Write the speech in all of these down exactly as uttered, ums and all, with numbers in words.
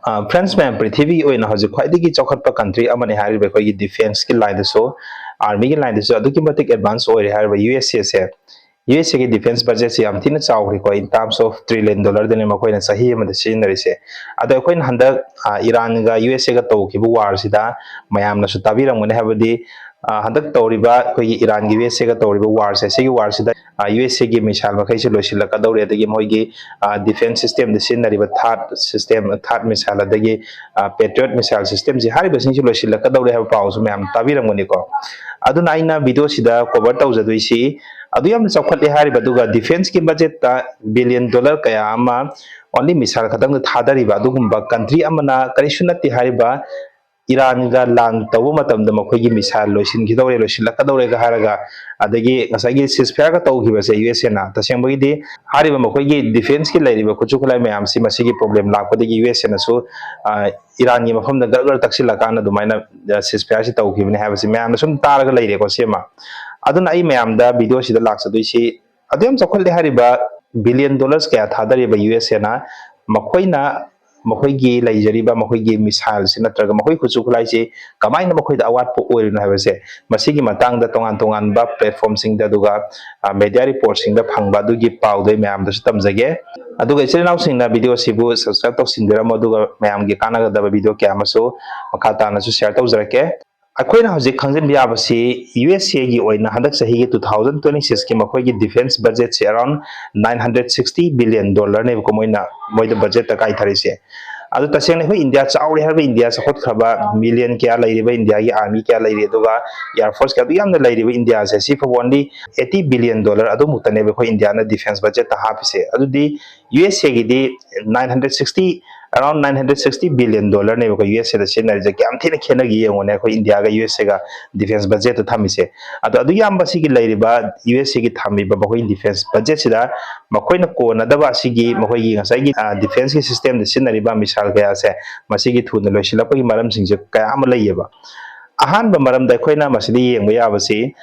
Friends ꯃꯌꯥꯝ, ꯄ꯭ꯔꯤꯊꯤꯕꯤꯒꯤ ꯑꯣꯏꯅ ꯍꯧꯖꯤꯛ ꯈ꯭ꯋꯥꯏꯗꯒꯤ ꯆꯥꯎꯈꯠꯄ ꯀꯟꯇ꯭ꯔꯤ ꯑꯃꯅꯤ ꯍꯥꯏꯔꯤꯕ ꯑꯩꯈꯣꯏꯒꯤ ꯗꯤꯐꯦꯟꯁꯀꯤ ꯂꯥꯏꯟꯗꯁꯨ, ꯑꯥꯔꯃꯤꯒꯤ ꯂꯥꯏꯟꯗꯁꯨ ꯑꯗꯨꯛꯀꯤ ꯃꯇꯤꯛ ꯑꯦꯗꯚꯥꯟꯁ ꯑꯣꯏꯔꯦ ꯍꯥꯏꯔꯤꯕ ꯌꯨ ꯑꯦꯁ ꯑꯦꯁꯦ, ꯌꯨ ꯑꯦꯁ ꯑꯦꯒꯤ ꯗꯤꯐꯦꯟꯁ ꯕꯖꯦꯠꯁꯦ ꯌꯥꯝ ꯊꯤꯅ ꯆꯥꯎꯈ꯭ꯔꯦꯀꯣ꯫ In terms of trillion dollarꯗꯅꯦ ꯃꯈꯣꯏꯅ ꯆꯍꯤ ꯑꯃꯗ ꯁꯤꯖꯤꯟꯅꯔꯤꯁꯦ꯫ ꯑꯗꯣ ꯑꯩꯈꯣꯏꯅ ꯍꯟꯗꯛ ꯏꯔꯥꯟꯒ ꯌꯨ ꯑꯦꯁ ꯑꯦꯒ ꯇꯧꯈꯤꯕ ꯋꯥꯔꯁꯤꯗ ꯃꯌꯥꯝꯅꯁꯨ ꯇꯥꯕꯤꯔꯝꯒꯅꯤ, ꯍꯥꯏꯕꯗꯤ ꯍꯟꯗꯛ ꯇꯧꯔꯤꯕ ꯑꯩꯈꯣꯏꯒꯤ ꯏꯔꯥꯟꯒꯤ ꯌꯨ ꯑꯦꯁ ꯑꯦꯒ ꯇꯧꯔꯤꯕ ꯋꯥꯔꯁꯦ, ꯁꯤꯒꯤ ꯋꯥꯔꯁꯤꯗ ꯌꯨ ꯑꯦꯁ ꯑꯦꯒꯤ ꯃꯤꯁꯥꯏꯜ ꯃꯈꯩꯁꯦ ꯂꯣꯏꯁꯤꯜꯂꯛꯀꯗꯧꯔꯦ, ꯑꯗꯒꯤ ꯃꯣꯏꯒꯤ ꯗꯤꯐꯦꯟꯁ ꯁꯤꯁꯇꯦꯝꯗ ꯁꯤꯖꯤꯟꯅꯔꯤꯕ ꯊꯥꯠ ꯁꯤꯁꯇꯦꯝ, ꯊꯥꯠ ꯃꯤꯁꯥꯏꯜ, ꯑꯗꯒꯤ ꯄꯦꯇ꯭ꯔꯤꯌꯣꯠ ꯃꯤꯁꯥꯏꯜ ꯁꯤꯁꯇꯦꯝꯁꯤ, ꯍꯥꯏꯔꯤꯕꯁꯤꯡꯁꯤ ꯂꯣꯏꯁꯤꯜꯂꯛꯀꯗꯧꯔꯦ ꯍꯥꯏꯕ ꯄꯥꯎꯁꯨ ꯃꯌꯥꯝ ꯇꯥꯕꯤꯔꯝꯒꯅꯤꯀꯣ꯫ ꯑꯗꯨꯅ ꯑꯩꯅ ꯚꯤꯗꯤꯑꯣꯁꯤꯗ ꯀꯣꯚꯔ ꯇꯧꯖꯗꯣꯏꯁꯤ ꯑꯗꯨ ꯌꯥꯝꯅ ꯆꯥꯎꯈꯠꯂꯦ ꯍꯥꯏꯔꯤꯕ, ꯑꯗꯨꯒ ꯗꯤꯐꯦꯟꯁꯀꯤ ꯕꯖꯦꯠꯇ ꯕꯤꯂꯤꯌꯟ ꯗꯣꯂꯔ ꯀꯌꯥ ꯑꯃ ꯑꯣꯟꯂꯤ ꯃꯤꯁꯥꯏꯜ ꯈꯛꯇꯪꯗ ꯊꯥꯗꯔꯤꯕ ꯑꯗꯨꯒꯨꯝꯕ ꯀꯟꯇ꯭ꯔꯤ ꯑꯃꯅ ꯀꯔꯤꯁꯨ ꯅꯠꯇꯦ ꯍꯥꯏꯔꯤꯕ ꯏꯔꯥꯟꯒ ꯂꯥꯟ ꯇꯧꯕ ꯃꯇꯝꯗ ꯃꯈꯣꯏꯒꯤ ꯃꯤꯁꯥꯏꯜ ꯂꯣꯏꯁꯤꯟꯈꯤꯗꯧꯔꯦ, ꯂꯣꯏꯁꯤꯜꯂꯛꯀꯗꯧꯔꯦꯒ ꯍꯥꯏꯔꯒ, ꯑꯗꯒꯤ ꯉꯁꯥꯏꯒꯤ ꯁꯤꯁꯐꯤꯌꯥꯔꯒ ꯇꯧꯈꯤꯕꯁꯦ ꯌꯨ ꯑꯦꯁ ꯑꯦꯅ, ꯇꯁꯦꯡꯕꯒꯤꯗꯤ ꯍꯥꯏꯔꯤꯕ ꯃꯈꯣꯏꯒꯤ ꯗꯤꯐꯦꯟꯁꯀꯤ ꯂꯩꯔꯤꯕ ꯈꯨꯠꯁꯨ ꯈꯨꯠꯂꯥꯏ ꯃꯌꯥꯝꯁꯤ, ꯃꯁꯤꯒꯤ ꯄ꯭ꯔꯣꯕ꯭ꯂꯦꯝ ꯂꯥꯛꯄꯗꯒꯤ ꯌꯨ ꯑꯦꯁ ꯑꯦꯅꯁꯨ ꯏꯔꯥꯟꯒꯤ ꯃꯐꯝꯗ ꯒꯔ ꯒꯔ ꯇꯛꯁꯤꯜꯂꯀꯥꯟꯗ ꯑꯗꯨꯃꯥꯏꯅ ꯁꯤꯁꯐꯤꯌꯥꯔꯁꯤ ꯇꯧꯈꯤꯕꯅꯤ ꯍꯥꯏꯕꯁꯤ ꯃꯌꯥꯝꯅ ꯁꯨꯝ ꯇꯥꯔꯒ ꯂꯩꯔꯦꯀꯣ꯫ ꯁꯤꯃ ꯑꯗꯨꯅ ꯑꯩ ꯃꯌꯥꯝꯗ ꯚꯤꯗꯤꯑꯣꯁꯤꯗ ꯂꯥꯛꯆꯗꯣꯏꯁꯤ, ꯑꯗꯨ ꯌꯥꯝ ꯆꯥꯎꯈꯠꯂꯦ ꯍꯥꯏꯔꯤꯕ ꯕꯤꯂꯤꯌꯟ ꯗꯣꯂꯔꯁ ꯀꯌꯥ ꯊꯥꯗꯔꯤꯕ ꯌꯨ ꯑꯦꯁ ꯑꯦꯅ, ꯃꯈꯣꯏꯅ ꯃꯈꯣꯏꯒꯤ ꯂꯩꯖꯔꯤꯕ ꯃꯈꯣꯏꯒꯤ ꯃꯤꯁꯥꯏꯜꯁꯤ ꯅꯠꯇ꯭ꯔꯒ ꯃꯈꯣꯏ ꯈꯨꯠꯁꯨ ꯈꯨꯠꯂꯥꯏꯁꯤ ꯀꯃꯥꯏꯅ ꯃꯈꯣꯏꯗ ꯑꯋꯥꯠꯄ ꯑꯣꯏꯔꯤꯅꯣ ꯍꯥꯏꯕꯁꯦ, ꯃꯁꯤꯒꯤ ꯃꯇꯥꯡꯗ ꯇꯣꯉꯥꯟ ꯇꯣꯉꯥꯟꯕ ꯄ꯭ꯂꯦꯠꯐꯣꯝꯁꯤꯡꯗ ꯑꯗꯨꯒ ꯃꯦꯗꯤꯌꯥ ꯔꯤꯄꯣꯔꯠꯁꯤꯡꯗ ꯐꯪꯕ ꯑꯗꯨꯒꯤ ꯄꯥꯎꯗꯩ ꯃꯌꯥꯝꯗꯁꯨ ꯇꯝꯖꯒꯦ꯫ ꯑꯗꯨꯒ ꯏꯆꯤꯜ ꯏꯅꯥꯎꯁꯤꯡꯅ ꯚꯤꯗꯤꯑꯣꯁꯤꯕꯨ ꯁꯕꯁꯀ꯭ꯔꯥꯏꯕ ꯇꯧꯁꯤꯟꯕꯤꯔꯝꯃꯣ, ꯑꯗꯨꯒ ꯃꯌꯥꯝꯒꯤ ꯀꯥꯟꯅꯒꯗꯕ ꯚꯤꯗꯤꯑꯣ ꯀꯌꯥ ꯑꯃꯁꯨ ꯃꯈꯥ ꯇꯥꯅꯁꯨ ꯁꯤꯌꯥꯔ ꯇꯧꯖꯔꯛꯀꯦ꯫ ꯑꯩꯈꯣꯏꯅ ꯍꯧꯖꯤꯛ ꯈꯪꯖꯤꯟꯕ ꯌꯥꯕꯁꯤ, ꯌꯨ ꯑꯦꯁ ꯑꯦꯒꯤ ꯑꯣꯏꯅ ꯍꯟꯗꯛ ꯆꯍꯤꯒꯤ two thousand twenty sixꯀꯤ ꯃꯈꯣꯏꯒꯤ ꯗꯤꯐꯦꯟꯁ ꯕꯖꯦꯠꯁꯦ around nine hundred sixty billion dollarꯅꯦꯕꯀꯣ, ꯃꯣꯏꯅ, ꯃꯣꯏꯗ ꯕꯖꯦꯠꯇ ꯀꯥꯏꯊꯔꯤꯁꯦ꯫ ꯑꯗꯨ ꯇꯁꯦꯡꯅ ꯑꯩꯈꯣꯏ ꯏꯟꯗꯤꯌꯥ ꯆꯥꯎꯔꯦ ꯍꯥꯏꯔꯤꯕ, ꯏꯟꯗꯤꯌꯥ ꯆꯥꯎꯈꯠꯈ꯭ꯔꯕ, ꯃꯤꯂꯤꯌꯟ ꯀꯌꯥ ꯂꯩꯔꯤꯕ, ꯏꯟꯗꯤꯌꯥꯒꯤ ꯑꯥꯔꯃꯤ ꯀꯌꯥ ꯂꯩꯔꯤ, ꯑꯗꯨꯒ ꯏꯌꯥꯔ ꯐꯣꯔꯁ ꯀꯌꯥ ꯑꯗꯨ ꯌꯥꯝꯅ ꯂꯩꯔꯤꯕ ꯏꯟꯗꯤꯌꯥꯁꯦ, ꯁꯤꯐꯥꯎ only eighty billion dollar ꯑꯗꯨꯃꯨꯛꯇꯅꯦꯕ ꯑꯩꯈꯣꯏ ꯏꯟꯗꯤꯌꯥꯅ ꯗꯤꯐꯦꯟꯁ ꯕꯖꯦꯠꯇ ꯍꯥꯞꯄꯤꯁꯦ꯫ ꯑꯗꯨꯗꯤ ꯌꯨ ꯑꯦꯁ ꯑꯦꯒꯤꯗꯤ nine hundred sixty, around nine hundred sixty billion dollarꯅꯦꯕꯀꯣ ꯌꯨ ꯑꯦꯁ ꯑꯦꯗ ꯁꯤꯖꯤꯟꯅꯔꯤꯁꯦ꯫ ꯀꯌꯥꯝ ꯊꯤꯅ ꯈꯦꯠꯅꯒꯦ ꯌꯦꯡꯉꯨꯅꯦ, ꯑꯩꯈꯣꯏ ꯏꯟꯗꯤꯌꯥꯒ ꯌꯨ ꯑꯦꯁ ꯑꯦꯒ ꯗꯤꯐꯦꯟꯁ ꯕꯖꯦꯠꯇ ꯊꯝꯃꯤꯁꯦ꯫ ꯑꯗꯣ ꯑꯗꯨ ꯌꯥꯝꯕ ꯁꯤꯒꯤ ꯂꯩꯔꯤꯕ ꯌꯨ ꯑꯦꯁ ꯑꯦꯒꯤ ꯊꯝꯃꯤꯕ ꯃꯈꯣꯏ ꯗꯤꯐꯦꯟꯁ ꯕꯖꯦꯠꯁꯤꯗ ꯃꯈꯣꯏꯅ ꯀꯣꯟꯅꯗꯕ ꯑꯁꯤꯒꯤ ꯃꯈꯣꯏꯒꯤ ꯉꯁꯥꯏꯒꯤ ꯗꯤꯐꯦꯟꯁꯀꯤ ꯁꯤꯁꯇꯦꯝꯗ ꯁꯤꯖꯤꯟꯅꯔꯤꯕ ꯃꯤꯁꯥꯏꯜ ꯀꯌꯥꯁꯦ ꯃꯁꯤꯒꯤ ꯊꯨꯅ ꯂꯣꯏꯁꯤꯜꯂꯛꯄꯒꯤ ꯃꯔꯝꯁꯤꯡꯁꯦ ꯀꯌꯥ ꯑꯃ ꯂꯩꯌꯦꯕ꯫ ꯑꯍꯥꯟꯕ ꯃꯔꯝꯗ ꯑꯩꯈꯣꯏꯅ ꯃꯁꯤꯗ ꯌꯦꯡꯕ ꯌꯥꯕꯁꯤ,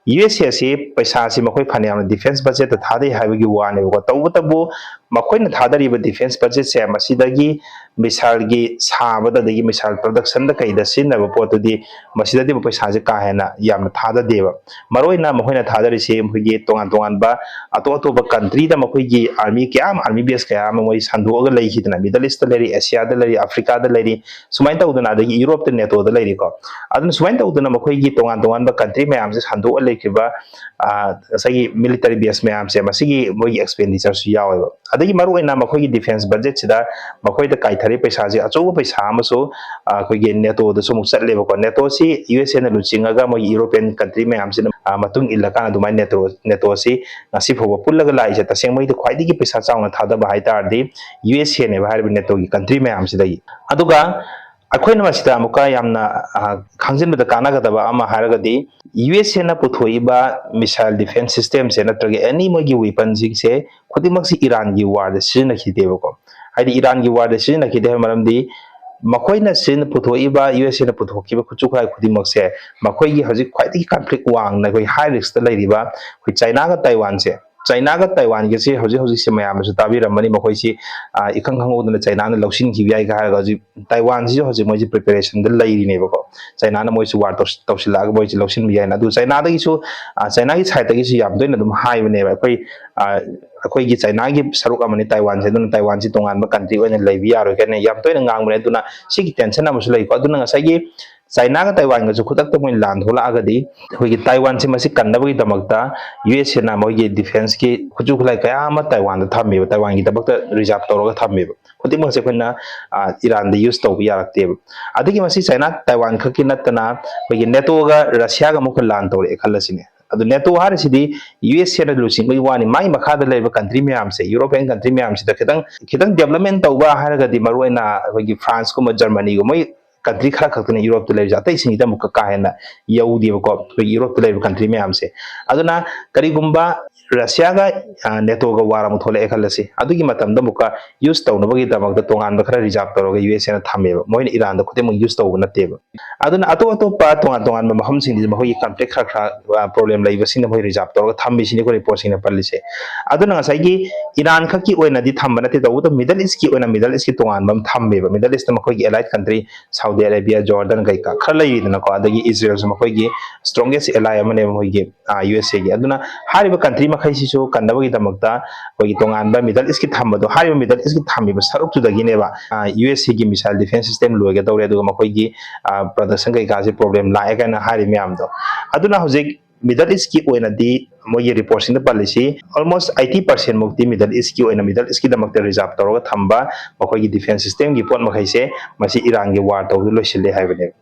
ꯌꯨ ꯑꯦꯁ ꯑꯦ ꯑꯁꯤ ꯄꯩꯁꯥꯁꯤ ꯃꯈꯣꯏ ꯐꯅꯌꯥꯝꯅ ꯗꯤꯐꯦꯟꯁ ꯕꯖꯦꯠꯇ ꯊꯥꯗꯩ ꯍꯥꯏꯕꯒꯤ ꯋꯥꯅꯦꯕꯀꯣ꯫ ꯇꯧꯕꯇꯕꯨ ꯃꯈꯣꯏꯅ ꯊꯥꯗꯔꯤꯕ defence budget ꯁꯦ ꯃꯁꯤꯗꯒꯤ missile ꯒꯤ ꯁꯥꯕꯗ, ꯑꯗꯒꯤ missile production ꯗ ꯀꯩꯗ ꯁꯤꯖꯤꯟꯅꯕ ꯄꯣꯠꯇꯨꯗꯤ ꯃꯁꯤꯗꯗꯤ ꯄꯩꯁꯥꯁꯦ ꯀꯥ ꯍꯦꯟꯅ ꯌꯥꯝꯅ ꯊꯥꯗꯗꯦꯕ꯫ ꯃꯔꯨꯑꯣꯏꯅ ꯃꯈꯣꯏꯅ ꯊꯥꯗꯔꯤꯁꯤ ꯃꯈꯣꯏꯒꯤ ꯇꯣꯉꯥꯟ ꯇꯣꯉꯥꯟꯕ ꯑꯇꯣꯞ ꯑꯇꯣꯞꯄ country ꯗ ꯃꯈꯣꯏꯒꯤ army ꯀꯌꯥ ꯑꯃ, army base ꯀꯌꯥ ꯑꯃ ꯃꯣꯏ ꯁꯟꯗꯣꯛꯑꯒ ꯂꯩꯈꯤꯗꯅ, Middle East ꯇ ꯂꯩꯔꯤ, Asia ꯗ ꯂꯩꯔꯤ, Africa ꯗ ꯂꯩꯔꯤ, ꯁꯨꯃꯥꯏꯅ ꯇꯧꯗꯅ, ꯑꯗꯒꯤ Europe ꯇ NATO ꯗ ꯂꯩꯔꯤꯀꯣ꯫ ꯑꯗꯨꯅ ꯁꯨꯃꯥꯏꯅ ꯇꯧꯗꯅ ꯃꯈꯣꯏꯒꯤ ꯇꯣꯉꯥꯟ ꯇꯣꯉꯥꯟꯕ country ꯃꯌꯥꯝꯁꯦ ꯁꯟꯗꯣꯛꯑ ꯂꯩꯈꯤꯕ, ꯑ, ꯉꯁꯥꯏꯒꯤ military base ꯃꯌꯥꯝꯁꯦ, ꯃꯁꯤꯒꯤ ꯃꯣꯏꯒꯤ expenditure ꯁꯨ ꯌꯥꯎꯋꯦꯕ꯫ ꯑꯗꯒꯤ ꯃꯔꯨꯑꯣꯏꯅ ꯃꯈꯣꯏꯒꯤ defence budget ꯁꯤꯗ ꯃꯈꯣꯏꯗ ꯀꯥꯏꯊꯔꯤ ꯄꯩꯁꯥꯁꯦ, ꯑꯆꯧꯕ ꯄꯩꯁꯥ ꯑꯃꯁꯨ, ꯑ, ꯑꯩꯈꯣꯏꯒꯤ NATO ꯗꯁꯨ ꯑꯃꯨꯛ ꯆꯠꯂꯦꯕꯀꯣ꯫ NATO ꯁꯤ U S A ꯅ ꯂꯨꯆꯤꯡꯉꯒ ꯃꯣꯏꯒꯤ European country ꯃꯌꯥꯝꯁꯤꯅ, ꯑ, ꯃꯇꯨꯡ ꯏꯜꯂꯀꯥꯟꯗ ꯑꯗꯨꯃꯥꯏꯅ NATO, NATO ꯁꯤ ꯉꯁꯤ ꯐꯥꯎꯕ ꯄꯨꯜꯂꯒ ꯂꯥꯛꯏꯁꯦ꯫ ꯇꯁꯦꯡꯕꯩꯗꯤ ꯈ꯭ꯋꯥꯏꯗꯒꯤ ꯄꯩꯁꯥ ꯆꯥꯎꯅ ꯊꯥꯗꯕ ꯍꯥꯏ ꯇꯥꯔꯗꯤ U S A ꯅꯦꯕ, ꯍꯥꯏꯔꯤꯕ NATO ꯒꯤ country ꯃꯌꯥꯝꯁꯤꯗꯒꯤ꯫ ꯑꯗꯨꯒ ꯑꯩꯈꯣꯏꯅ ꯃꯁꯤꯗ ꯑꯃꯨꯛꯀ ꯌꯥꯝꯅ, ꯑ, ꯈꯪꯖꯤꯟꯕꯗ ꯀꯥꯟꯅꯒꯗꯕ ꯑꯃ ꯍꯥꯏꯔꯒꯗꯤ, U S A ꯅ ꯄꯨꯊꯣꯛꯏꯕ missile defence system ꯁꯦ ꯅꯠꯇ꯭ꯔꯒ any ꯃꯣꯏꯒꯤ weapon ꯁꯤꯡꯁꯦ ꯈꯨꯗꯤꯡꯃꯛꯁꯤ ꯏꯔꯥꯟꯒꯤ war ꯗ ꯁꯤꯖꯤꯟꯅꯈꯤꯗꯦꯕꯀꯣ꯫ ꯍꯥꯏꯗꯤ ꯏꯔꯥꯟꯒꯤ war ꯗ ꯁꯤꯖꯤꯟꯅꯈꯤꯗꯦ ꯍꯥꯏꯕ ꯃꯔꯝꯗꯤ ꯃꯈꯣꯏꯅ ꯁꯤꯖꯤꯟꯅ-, ꯄꯨꯊꯣꯛꯏꯕ, U S A ꯅ ꯄꯨꯊꯣꯛꯈꯤꯕ ꯈꯨꯠꯁꯨ ꯈꯨꯠꯂꯥꯏ ꯈꯨꯗꯤꯡꯃꯛꯁꯦ ꯃꯈꯣꯏꯒꯤ ꯍꯧꯖꯤꯛ ꯈ꯭ꯋꯥꯏꯗꯒꯤ conflict ꯋꯥꯡꯅ ꯑꯩꯈꯣꯏ high risk ꯇ ꯂꯩꯔꯤꯕ ꯑꯩꯈꯣꯏ ꯆꯥꯏꯅꯥꯒ ꯇꯥꯏꯋꯥꯟꯁꯦ, ꯆꯥꯏꯅꯥꯒ ꯇꯥꯏꯋꯥꯟꯒꯁꯦ ꯍꯧꯖꯤꯛ ꯍꯧꯖꯤꯛꯁꯦ ꯃꯌꯥꯝꯅꯁꯨ ꯇꯥꯕꯤꯔꯝꯃꯅꯤ, ꯃꯈꯣꯏꯁꯤ, ꯑ, ꯏꯈꯪ ꯈꯪꯍꯧꯗꯅ ꯆꯥꯏꯅꯥꯅ ꯂꯧꯁꯤꯟꯈꯤꯕ ꯌꯥꯏꯒ ꯍꯥꯏꯔꯒ ꯍꯧꯖꯤꯛ ꯇꯥꯏꯋꯥꯟꯁꯤꯁꯨ ꯍꯧꯖꯤꯛ ꯃꯣꯏꯁꯤ preparation ꯗ ꯂꯩꯔꯤꯅꯦꯕꯀꯣ꯫ ꯆꯥꯏꯅꯥꯅ ꯃꯣꯏꯁꯤ war ꯇꯧꯁꯤ-, ꯇꯧꯁꯤꯜꯂꯛꯑꯒ ꯃꯣꯏꯁꯤ ꯂꯧꯁꯤꯟꯕ ꯌꯥꯏꯅ꯫ ꯑꯗꯨ ꯆꯥꯏꯅꯥꯗꯒꯤꯁꯨ, ꯑ, ꯆꯥꯏꯅꯥꯒꯤ side ꯇꯒꯤꯁꯨ ꯌꯥꯝ ꯇꯣꯏꯅ ꯑꯗꯨꯝ ꯍꯥꯏꯕꯅꯦꯕ, ꯑꯩꯈꯣꯏ, ꯑ, ꯑꯩꯈꯣꯏꯒꯤ ꯆꯥꯏꯅꯥꯒꯤ ꯁꯔꯨꯛ ꯑꯃꯅꯤ ꯇꯥꯏꯋꯥꯟꯁꯦ, ꯑꯗꯨꯅ ꯇꯥꯏꯋꯥꯟꯁꯤ ꯇꯣꯉꯥꯟꯕ country ꯑꯣꯏꯅ ꯂꯩꯕ ꯌꯥꯔꯣꯏ ꯀꯥꯏꯅ ꯌꯥꯝ ꯇꯣꯏꯅ ꯉꯥꯡꯕꯅꯦ꯫ ꯑꯗꯨꯅ ꯁꯤꯒꯤ tension ꯑꯃꯁꯨ ꯂꯩꯀꯣ꯫ ꯑꯗꯨꯅ ꯉꯁꯥꯏꯒꯤ ꯆꯥꯏꯅꯥꯒ ꯇꯥꯏꯋꯥꯟꯒꯁꯨ ꯈꯨꯗꯛꯇ ꯃꯣꯏ ꯂꯥꯟ ꯊꯣꯛꯂꯛꯑꯒꯗꯤ ꯑꯩꯈꯣꯏꯒꯤ ꯇꯥꯏꯋꯥꯟꯁꯤ ꯃꯁꯤ ꯀꯟꯅꯕꯒꯤꯗꯃꯛꯇ U S A ꯅ ꯃꯣꯏꯒꯤ defence ꯀꯤ ꯈꯨꯠꯁꯨ ꯈꯨꯠꯂꯥꯏ ꯀꯌꯥ ꯑꯃ ꯇꯥꯏꯋꯥꯟꯗ ꯊꯝꯃꯦꯕ, ꯇꯥꯏꯋꯥꯟꯒꯤꯗꯃꯛꯇ reserve ꯇꯧꯔꯒ ꯊꯝꯃꯦꯕ꯫ ꯈꯨꯗꯤꯡꯃꯛꯁꯦ ꯑꯩꯈꯣꯏꯅ, ꯑ, ꯏꯔꯥꯟꯗ use ꯇꯧꯕ ꯌꯥꯔꯛꯇꯦꯕ꯫ ꯑꯗꯒꯤ ꯃꯁꯤ ꯆꯥꯏꯅꯥ ꯇꯥꯏꯋꯥꯟ ꯈꯛꯀꯤ ꯅꯠꯇꯅ ꯑꯩꯈꯣꯏꯒꯤ NATO ꯒ Russia ꯒ ꯑꯃꯨꯛꯀ ꯂꯥꯟ ꯇꯧꯔꯛꯑꯦ ꯈꯜꯂꯁꯤꯅꯦ꯫ ꯑꯗꯨ NATO ꯍꯥꯏꯔꯤꯁꯤꯗꯤ U S A ꯅ ꯂꯨꯆꯤꯡꯕꯒꯤ ꯋꯥꯅꯤ, ꯃꯥꯒꯤ ꯃꯈꯥꯗ ꯂꯩꯔꯤꯕ country ꯃꯌꯥꯝꯁꯦ, European country ꯃꯌꯥꯝꯁꯤꯗ ꯈꯤꯇꯪ, ꯈꯤꯇꯪ development ꯇꯧꯕ ꯍꯥꯏꯔꯒꯗꯤ ꯃꯔꯨꯑꯣꯏꯅ ꯑꯩꯈꯣꯏꯒꯤ France ꯀꯨꯝꯕ, Germany ꯒꯨꯝꯕ, ꯃꯣꯏ country ꯈꯔ ꯈꯛꯇꯅꯤ Europe ꯇ ꯂꯩꯔꯤꯁꯦ, ꯑꯇꯩꯁꯤꯡꯁꯤꯗ ꯑꯃꯨꯛꯀ ꯀꯥ ꯍꯦꯟꯅ ꯌꯧꯗꯦꯕꯀꯣ, ꯑꯩꯈꯣꯏ Europe ꯇ ꯂꯩꯔꯤꯕ country ꯃꯌꯥꯝꯁꯦ꯫ ꯑꯗꯨꯅ ꯀꯔꯤꯒꯨꯝꯕ ꯔꯁꯤꯌꯥꯒ ꯅꯦꯇꯣꯒ ꯋꯥꯔ ꯑꯃꯨꯛ ꯊꯣꯛꯂꯛꯑꯦ ꯈꯜꯂꯁꯤ, ꯑꯗꯨꯒꯤ ꯃꯇꯝꯗ ꯑꯃꯨꯛꯀ ꯌꯨꯁ ꯇꯧꯅꯕꯒꯤꯗꯃꯛꯇ ꯇꯣꯉꯥꯟꯕ ꯈꯔ ꯔꯤꯖꯥꯔꯚ ꯇꯧꯔꯒ ꯌꯨ ꯑꯦꯁ ꯑꯦꯅ ꯊꯝꯃꯦꯕ꯫ ꯃꯣꯏꯅ ꯏꯔꯥꯟꯗ ꯈꯨꯗꯤꯡꯃꯛ ꯌꯨꯁ ꯇꯧꯕ ꯅꯠꯇꯦꯕ꯫ ꯑꯗꯨꯅ ꯑꯇꯣꯞ ꯑꯇꯣꯞꯄ ꯇꯣꯉꯥꯟ ꯇꯣꯉꯥꯟꯕ ꯃꯐꯝꯁꯤꯡꯗꯤ ꯃꯈꯣꯏꯒꯤ ꯀꯟꯐ꯭ꯂꯤꯛ ꯈꯔ ꯈꯔ ꯄ꯭ꯔꯣꯕ꯭ꯂꯦꯝ ꯂꯩꯕꯁꯤꯡꯗ ꯃꯣꯏ ꯔꯤꯖꯥꯔꯚ ꯇꯧꯔꯒ ꯊꯝꯃꯤꯁꯤꯅꯤ ꯑꯩꯈꯣꯏ ꯔꯤꯄꯣꯔꯠꯁꯤꯡꯅ ꯄꯜꯂꯤꯁꯦ꯫ ꯑꯗꯨꯅ ꯉꯁꯥꯏꯒꯤ ꯏꯔꯥꯟ ꯈꯛꯀꯤ ꯑꯣꯏꯅꯗꯤ ꯊꯝꯕ ꯅꯠꯇꯦ, ꯇꯧꯕꯇꯕꯨ ꯃꯤꯗꯜ ꯏꯁꯀꯤ ꯑꯣꯏꯅ ꯃꯤꯗꯜ ꯏꯁꯀꯤ ꯇꯣꯉꯥꯟꯕ ꯑꯃ ꯊꯝꯃꯦꯕ꯫ ꯃꯤꯗꯜ ꯏꯁꯇ ꯃꯈꯣꯏꯒꯤ ꯑꯦꯂꯥꯏꯠ ꯀꯟꯇ꯭ꯔꯤ ꯁꯥꯎꯗꯤ ꯑꯔꯦꯕꯤꯌꯥ, ꯖꯣꯔꯗꯟ ꯀꯩꯀꯥ ꯈꯔ ꯂꯩꯔꯤꯗꯅꯀꯣ, ꯑꯗꯒꯤ ꯏꯖꯔꯦꯜꯁꯨ ꯃꯈꯣꯏꯒꯤ ꯁ꯭ꯇ꯭ꯔꯣꯡꯒꯦꯁ ꯑꯦꯂꯥꯏ ꯑꯃꯅꯦꯕ ꯃꯣꯏꯒꯤ ꯌꯨ ꯑꯦꯁ ꯑꯦꯒꯤ꯫ ꯑꯗꯨꯅ ꯍꯥꯏꯔꯤꯕ ꯀꯟꯇ꯭ꯔꯤ ꯃꯈꯩꯁꯤꯁꯨ ꯀꯟꯅꯕꯒꯤꯗꯃꯛꯇ ꯑꯩꯈꯣꯏꯒꯤ ꯇꯣꯉꯥꯟꯕ ꯃꯤꯗꯜ ꯏꯁꯀꯤ ꯊꯝꯕꯗꯣ, ꯍꯥꯏꯔꯤꯕ ꯃꯤꯗꯜ ꯏꯁꯀꯤ ꯊꯝꯃꯤꯕ ꯁꯔꯨꯛꯇꯨꯗꯒꯤꯅꯦꯕ ꯌꯨ ꯑꯦꯁ ꯑꯦꯒꯤ ꯃꯤꯁꯥꯏꯜ ꯗꯤꯐꯦꯟꯁ ꯁꯤꯁꯇꯦꯝ ꯂꯣꯏꯒꯗꯧꯔꯦ, ꯑꯗꯨꯒ ꯃꯈꯣꯏꯒꯤ ꯄ꯭ꯔꯗꯛꯁꯟ ꯀꯩꯀꯥꯁꯦ ꯄ꯭ꯔꯣꯕ꯭ꯂꯦꯝ ꯂꯥꯛꯑꯦ ꯀꯥꯏꯅ ꯍꯥꯏꯔꯤ ꯃꯌꯥꯝꯗꯣ꯫ ꯑꯗꯨꯅ ꯍꯧꯖꯤꯛ ꯃꯤꯗꯜ ꯏꯁꯀꯤ ꯑꯣꯏꯅꯗꯤ ꯃꯣꯏꯒꯤ ꯔꯤꯄꯣꯔꯠꯁꯤꯡꯗ ꯄꯜꯂꯤꯁꯤ almost eighty percent ꯃꯨꯛꯇꯤ ꯃꯤꯗꯜ ꯏꯁꯀꯤ ꯑꯣꯏꯅ, ꯃꯤꯗꯜ ꯏꯁꯀꯤꯗꯃꯛꯇ ꯔꯤꯖꯥꯔꯚ ꯇꯧꯔꯒ ꯊꯝꯕ ꯃꯈꯣꯏꯒꯤ ꯗꯤꯐꯦꯟꯁ ꯁꯤꯁꯇꯦꯝꯒꯤ ꯄꯣꯠ ꯃꯈꯩꯁꯦ ꯃꯁꯤ ꯏꯔꯥꯟꯒꯤ ꯋꯥꯔ ꯇꯧꯕꯗ ꯂꯣꯏꯁꯤꯜꯂꯦ ꯍꯥꯏꯕꯅꯦꯕ꯫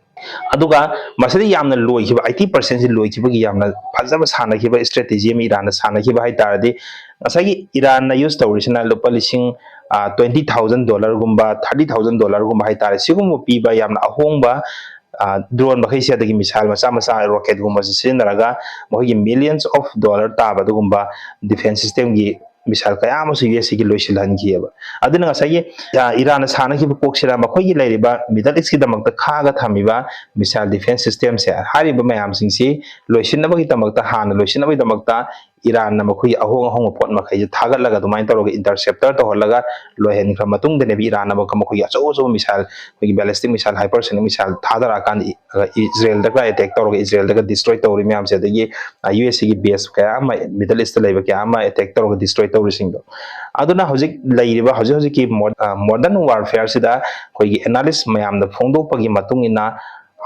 ꯑꯗꯨꯒ ꯃꯁꯤꯗ ꯌꯥꯝꯅ ꯂꯣꯏꯈꯤꯕ, eighty percent ꯁꯤ ꯂꯣꯏꯈꯤꯕꯒꯤ ꯌꯥꯝꯅ ꯐꯖꯕ ꯁꯥꯟꯅꯈꯤꯕ ꯏꯁꯇ꯭ꯔꯦꯇꯦꯖꯤ ꯑꯃ ꯏꯔꯥꯟꯅ ꯁꯥꯟꯅꯈꯤꯕ ꯍꯥꯏ ꯇꯥꯔꯗꯤ, ꯉꯁꯥꯏꯒꯤ ꯏꯔꯥꯟꯅ ꯌꯨꯁ ꯇꯧꯔꯤꯁꯤꯅ ꯂꯨꯄꯥ ꯂꯤꯁꯤꯡ, ꯑ, twenty thousand dollar ꯒꯨꯝꯕ, thirty thousand dollar ꯒꯨꯝꯕ ꯍꯥꯏ ꯇꯥꯔꯦ, ꯁꯤꯒꯨꯝꯕ ꯄꯤꯕ ꯌꯥꯝꯅ ꯑꯍꯣꯡꯕ, ꯑ, ꯗ꯭ꯔꯣꯟ ꯃꯈꯩꯁꯦ, ꯑꯗꯒꯤ ꯃꯤꯁꯥꯏꯜ ꯃꯆꯥ ꯃꯆꯥ, ꯔꯣꯀꯦꯠꯀꯨꯝꯕꯁꯦ ꯁꯤꯖꯤꯟꯅꯔꯒ ꯃꯈꯣꯏꯒꯤ millions of dollar ꯇꯥꯕ ꯑꯗꯨꯒꯨꯝꯕ ꯗꯤꯐꯦꯟꯁ ꯁꯤꯁꯇꯦꯝꯒꯤ ꯃꯤꯁꯥꯏꯜ ꯀꯌꯥ ꯑꯃꯁꯨ ꯌꯨ ꯑꯦꯁ ꯑꯦꯒꯤ ꯂꯣꯏꯁꯤꯜꯍꯟꯈꯤꯑꯕ꯫ ꯑꯗꯨꯅ ꯉꯁꯥꯏꯒꯤ, ꯑ, ꯏꯔꯥꯟꯅ ꯁꯥꯟꯅꯈꯤꯕ ꯀꯣꯛꯁꯤꯅ ꯃꯈꯣꯏꯒꯤ ꯂꯩꯔꯤꯕ ꯃꯤꯗꯜ ꯏꯁꯀꯤꯗꯃꯛꯇ ꯈꯥꯛꯑꯒ ꯊꯝꯃꯤꯕ ꯃꯤꯁꯥꯏꯜ ꯗꯤꯐꯦꯟꯁ ꯁꯤꯁꯇꯦꯝꯁꯦ, ꯍꯥꯏꯔꯤꯕ ꯃꯌꯥꯝꯁꯤꯡꯁꯤ ꯂꯣꯏꯁꯤꯟꯅꯕꯒꯤꯗꯃꯛꯇ, ꯍꯥꯟꯅ ꯂꯣꯏꯁꯤꯟꯅꯕꯒꯤꯗꯃꯛꯇ ꯏꯔꯥꯟꯅ ꯃꯈꯣꯏꯒꯤ ꯑꯍꯣꯡ ꯑꯍꯣꯡꯕ ꯄꯣꯠ ꯃꯈꯩꯁꯦ ꯊꯥꯒꯠꯂꯒ, ꯑꯗꯨꯃꯥꯏꯅ ꯇꯧꯔꯒ ꯏꯟꯇꯔꯁꯦꯞꯇꯔ ꯇꯧꯍꯜꯂꯒ ꯂꯣꯏꯍꯟꯈ꯭ꯔ ꯃꯇꯨꯡꯗꯅꯦꯕ ꯏꯔꯥꯟꯅ ꯑꯃꯨꯛꯀ ꯃꯈꯣꯏꯒꯤ ꯑꯆꯧ ꯑꯆꯧꯕ ꯃꯤꯁꯥꯏꯜ, ꯑꯩꯈꯣꯏꯒꯤ ballistic missile, hypersonic missile ꯊꯥꯗꯔꯛꯑꯀꯥꯟꯗ E-, ꯑ, ꯏꯖꯔꯦꯜꯗꯒ ꯑꯦꯇꯦꯛ ꯇꯧꯔꯒ ꯏꯖꯔꯦꯜꯗꯒ ꯗꯤꯁꯇ꯭ꯔꯣꯏ ꯇꯧꯔꯤ ꯃꯌꯥꯝꯁꯦ, ꯑꯗꯒꯤ, ꯑ, ꯌꯨ ꯑꯦꯁ ꯑꯦꯒꯤ ꯕꯦꯁ ꯀꯌꯥ ꯑꯃ, ꯃꯤꯗꯜ ꯏꯁꯇ ꯂꯩꯕ ꯀꯌꯥ ꯑꯃ ꯑꯦꯇꯦꯛ ꯇꯧꯔꯒ ꯗꯤꯁꯇ꯭ꯔꯣꯏ ꯇꯧꯔꯤꯁꯤꯡꯗꯣ꯫ ꯑꯗꯨꯅ ꯍꯧꯖꯤꯛ ꯂꯩꯔꯤꯕ, ꯍꯧꯖꯤꯛ ꯍꯧꯖꯤꯛꯀꯤ ꯃꯣ-, ꯑ, ꯃꯣꯗꯔꯟ ꯋꯥꯔꯐꯤꯌꯔꯁꯤꯗ ꯑꯩꯈꯣꯏꯒꯤ ꯑꯦꯅꯥꯂꯤꯁ ꯃꯌꯥꯝꯗ ꯐꯣꯡꯗꯣꯛꯄꯒꯤ ꯃꯇꯨꯡ ꯏꯟꯅ,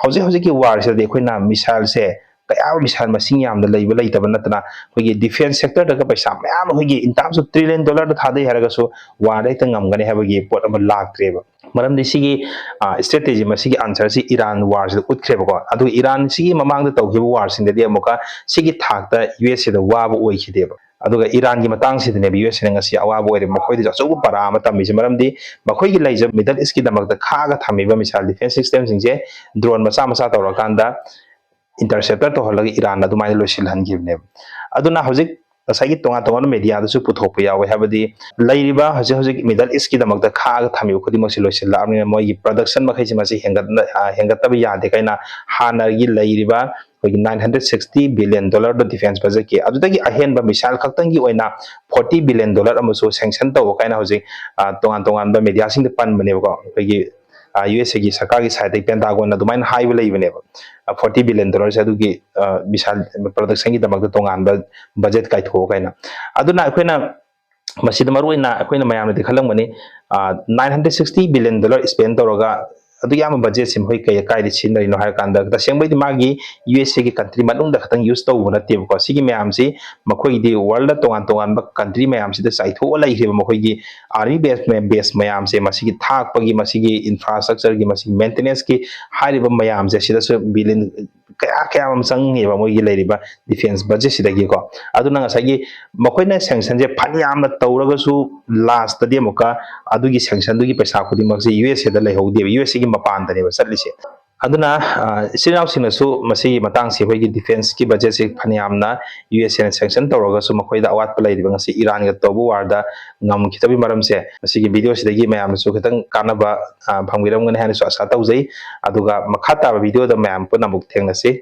ꯍꯧꯖꯤꯛ ꯍꯧꯖꯤꯛꯀꯤ ꯋꯥꯔꯁꯤꯗꯗꯤ ꯑꯩꯈꯣꯏꯅ ꯃꯤꯁꯥꯏꯜꯁꯦ ꯀꯌꯥ ꯃꯤꯁꯥꯏꯜ ꯃꯁꯤꯡ ꯌꯥꯝꯅ ꯂꯩꯕ ꯂꯩꯇꯕ ꯅꯠꯇꯅ, ꯑꯩꯈꯣꯏꯒꯤ ꯗꯤꯐꯦꯟꯁ ꯁꯦꯛꯇꯔꯗꯒ ꯄꯩꯁꯥ ꯃꯌꯥꯝ, ꯑꯩꯈꯣꯏꯒꯤ in terms of trillion dollar ꯊꯥꯗꯩ ꯍꯥꯏꯔꯒꯁꯨ ꯋꯥꯔꯗ ꯍꯦꯛꯇ ꯉꯝꯒꯅꯤ ꯍꯥꯏꯕꯒꯤ ꯄꯣꯠ ꯑꯃ ꯂꯥꯛꯇ꯭ꯔꯦꯕ꯫ ꯃꯔꯝꯗꯤ ꯁꯤꯒꯤ, ꯑ, ꯏꯁꯇ꯭ꯔꯦꯇꯦꯖꯤ, ꯃꯁꯤꯒꯤ ꯑꯟꯁꯔꯁꯤ ꯏꯔꯥꯟ ꯋꯥꯔꯁꯤꯗ ꯎꯠꯈ꯭ꯔꯦꯕꯀꯣ꯫ ꯑꯗꯨꯒ ꯏꯔꯥꯟꯁꯤꯒꯤ ꯃꯃꯥꯡꯗ ꯇꯧꯈꯤꯕ ꯋꯥꯔꯁꯤꯡꯗꯗꯤ ꯑꯃꯨꯛꯀ ꯁꯤꯒꯤ ꯊꯥꯛꯇ ꯌꯨ ꯑꯦꯁ ꯑꯦꯗ ꯋꯥꯕ ꯑꯣꯏꯈꯤꯗꯦꯕ꯫ ꯑꯗꯨꯒ ꯏꯔꯥꯟꯒꯤ ꯃꯇꯥꯡꯁꯤꯗꯅꯦꯕ ꯌꯨ ꯑꯦꯁ ꯑꯦꯅ ꯉꯁꯤ ꯑꯋꯥꯕ ꯑꯣꯏꯔꯦ, ꯃꯈꯣꯏꯗꯁꯨ ꯑꯆꯧꯕ ꯄꯔꯥ ꯑꯃ ꯇꯝꯃꯤꯁꯦ꯫ ꯃꯔꯝꯗꯤ ꯃꯈꯣꯏꯒꯤ ꯂꯩꯖꯕ ꯃꯤꯗꯜ ꯏꯁꯀꯤꯗꯃꯛꯇ ꯈꯥꯛꯑꯒ ꯊꯝꯃꯤꯕ ꯃꯤꯁꯥꯏꯜ ꯗꯤꯐꯦꯟꯁ ꯁꯤꯁꯇꯦꯝꯁꯤꯡꯁꯦ ꯗ꯭ꯔꯣꯟ ꯃꯆꯥ ꯃꯆꯥ ꯇꯧꯔꯀꯥꯟꯗ ꯏꯟꯇꯔꯁꯦꯞꯇꯔ ꯇꯧꯍꯜꯂꯒ ꯏꯔꯥꯟꯅ ꯑꯗꯨꯃꯥꯏꯅ ꯂꯣꯏꯁꯤꯜꯍꯟꯈꯤꯕꯅꯦꯕ꯫ ꯑꯗꯨꯅ ꯍꯧꯖꯤꯛ ꯉꯁꯥꯏꯒꯤ ꯇꯣꯉꯥꯟ ꯇꯣꯉꯥꯟꯕ ꯃꯦꯗꯤꯌꯥꯗꯁꯨ ꯄꯨꯊꯣꯛꯄ ꯌꯥꯎꯋꯦ꯫ ꯍꯥꯏꯕꯗꯤ ꯂꯩꯔꯤꯕ ꯍꯧꯖꯤꯛ ꯍꯧꯖꯤꯛ ꯃꯤꯗꯜ ꯏꯁꯀꯤꯗꯃꯛꯇ ꯈꯥꯛꯑꯒ ꯊꯝꯃꯤꯕ ꯈꯨꯗꯤꯡꯃꯛꯁꯤ ꯂꯣꯏꯁꯤꯜꯂꯛꯑꯕꯅꯤꯅ ꯃꯣꯏꯒꯤ ꯄ꯭ꯔꯗꯛꯁꯟ ꯃꯈꯩꯁꯤ ꯃꯁꯤ ꯍꯦꯟꯒꯠꯅ ꯍꯦꯟꯒꯠꯇꯕ ꯌꯥꯗꯦ ꯀꯥꯏꯅ ꯍꯥꯟꯅꯒꯤ ꯂꯩꯔꯤꯕ ꯑꯩꯈꯣꯏꯒꯤ nine hundred sixty billion dollar defense budget ꯀꯤ ꯑꯗꯨꯗꯒꯤ ꯑꯍꯦꯟꯕ ꯃꯤꯁꯥꯏꯜ ꯈꯛꯇꯪꯒꯤ ꯑꯣꯏꯅ forty billion dollar ꯑꯃꯁꯨ ꯁꯦꯡꯁꯟ ꯇꯧꯕ ꯀꯥꯏꯅ ꯍꯧꯖꯤꯛ ꯇꯣꯉꯥꯟ ꯇꯣꯉꯥꯟꯕ ꯃꯦꯗꯤꯌꯥꯁꯤꯡꯗ ꯄꯟꯕꯅꯦꯕꯀꯣ꯫ ꯑꯩꯈꯣꯏꯒꯤ ꯌꯨ ꯑꯦꯁ ꯑꯦꯒꯤ ꯁꯔꯀꯥꯔꯒꯤ ꯁꯥꯏꯠꯇꯒꯤ ꯄꯦꯟꯇꯥꯒꯣꯟꯅ ꯑꯗꯨꯃꯥꯏꯅ ꯍꯥꯏꯕ ꯂꯩꯕꯅꯦꯕ꯫ Forty billion dollar ꯁꯦ ꯑꯗꯨꯒꯤ ꯃꯤꯁꯥꯏꯜ ꯄ꯭ꯔꯗꯛꯁꯟꯒꯤꯗꯃꯛꯇ ꯇꯣꯉꯥꯟꯕ ꯕꯖꯦꯠ ꯀꯥꯏꯊꯣꯛꯑꯣ ꯀꯥꯏꯅ꯫ ꯑꯗꯨꯅ ꯑꯩꯈꯣꯏꯅ ꯃꯁꯤꯗ ꯃꯔꯨ ꯑꯣꯏꯅ ꯑꯩꯈꯣꯏꯅ ꯃꯌꯥꯝꯅꯗꯤ ꯈꯜꯂꯝꯒꯅꯤ, nine hundred sixty billion dollar spend ꯇꯧꯔꯒ ꯑꯗꯨ ꯌꯥꯝꯕ ꯕꯖꯦꯠꯁꯤ ꯃꯈꯣꯏ ꯀꯩ ꯀꯥꯏꯗ ꯁꯤꯖꯤꯟꯅꯔꯤꯅꯣ ꯍꯥꯏꯔ ꯀꯥꯟꯗ, ꯇꯁꯦꯡꯕꯩꯗꯤ ꯃꯥꯒꯤ ꯌꯨ ꯑꯦꯁ ꯑꯦꯒꯤ ꯀꯟꯇ꯭ꯔꯤ ꯃꯅꯨꯡꯗ ꯈꯛꯇꯪ ꯌꯨꯁ ꯇꯧꯕ ꯅꯠꯇꯦꯕꯀꯣ꯫ ꯁꯤꯒꯤ ꯃꯌꯥꯝꯁꯤ ꯃꯈꯣꯏꯒꯤꯗꯤ ꯋꯥꯔꯜꯗ ꯇꯣꯉꯥꯟ ꯇꯣꯉꯥꯟꯕ ꯀꯟꯇ꯭ꯔꯤ ꯃꯌꯥꯝꯁꯤꯗ ꯆꯥꯏꯊꯣꯛꯑ ꯂꯩꯈ꯭ꯔꯦꯕ꯫ ꯃꯈꯣꯏꯒꯤ ꯑꯥꯔꯃꯤ ꯕꯦꯁ ꯕꯦꯁ ꯃꯌꯥꯝꯁꯦ ꯃꯁꯤꯒꯤ ꯊꯥꯛꯄꯒꯤ, ꯃꯁꯤꯒꯤ ꯏꯟꯐ꯭ꯔꯥꯁ꯭ꯇ꯭ꯔꯛꯆꯔꯒꯤ, ꯃꯁꯤꯒꯤ ꯃꯦꯟꯇꯦꯅꯦꯟꯁꯀꯤ ꯍꯥꯏꯔꯤꯕ ꯃꯌꯥꯝꯁꯦ ꯁꯤꯗꯁꯨ ꯕꯤꯂꯤꯌꯟ ꯀꯌꯥ ꯀꯌꯥ ꯑꯃ ꯆꯪꯉꯦꯕ ꯃꯣꯏꯒꯤ ꯂꯩꯔꯤꯕ ꯗꯤꯐꯦꯟꯁ ꯕꯖꯦꯠꯁꯤꯗꯒꯤꯀꯣ꯫ ꯑꯗꯨꯅ ꯉꯁꯥꯏꯒꯤ ꯃꯈꯣꯏꯅ ꯁꯦꯡꯁꯟꯁꯦ ꯐꯅꯌꯥꯝꯅ ꯇꯧꯔꯒꯁꯨ ꯂꯥꯁꯇꯗꯤ ꯑꯃꯨꯛꯀ ꯑꯗꯨꯒꯤ ꯁꯦꯡꯁꯟꯗꯨꯒꯤ ꯄꯩꯁꯥ ꯈꯨꯗꯤꯡꯃꯛꯁꯦ ꯌꯨ ꯑꯦꯁ ꯑꯦꯗ ꯂꯩꯍꯧꯗꯦꯕ, ꯌꯨ ꯑꯦꯁ ꯑꯦꯒꯤ ꯃꯄꯥꯟꯗꯅꯦꯕ ꯆꯠꯂꯤꯁꯦ꯫ ꯑꯗꯨꯅ ꯏꯆꯤꯜ ꯏꯅꯥꯎꯁꯤꯡꯅꯁꯨ ꯃꯁꯤꯒꯤ ꯃꯇꯥꯡꯁꯤ, ꯑꯩꯈꯣꯏꯒꯤ ꯗꯤꯐꯦꯟꯁꯀꯤ ꯕꯖꯦꯠꯁꯤ ꯐꯅꯌꯥꯝꯅ ꯌꯨ ꯑꯦꯁ ꯑꯦꯅ ꯁꯦꯡꯁꯟ ꯇꯧꯔꯒꯁꯨ ꯃꯈꯣꯏꯗ ꯑꯋꯥꯠꯄ ꯂꯩꯔꯤꯕ, ꯉꯁꯤ ꯏꯔꯥꯟꯒ ꯇꯧꯕ ꯋꯥꯔꯗ ꯉꯝꯈꯤꯗꯕꯒꯤ ꯃꯔꯝꯁꯦ ꯃꯁꯤꯒꯤ ꯚꯤꯗꯤꯑꯣꯁꯤꯗꯒꯤ ꯃꯌꯥꯝꯅꯁꯨ ꯈꯤꯇꯪ ꯀꯥꯟꯅꯕ ꯐꯪꯕꯤꯔꯝꯒꯅꯤ ꯍꯥꯏꯅꯁꯨ ꯑꯁꯥ ꯇꯧꯖꯩ꯫ ꯑꯗꯨꯒ ꯃꯈꯥ ꯇꯥꯕ ꯚꯤꯗꯤꯑꯣꯗ ꯃꯌꯥꯝ ꯄꯨꯟꯅ ꯑꯃꯨꯛ ꯊꯦꯡꯅꯁꯤ꯫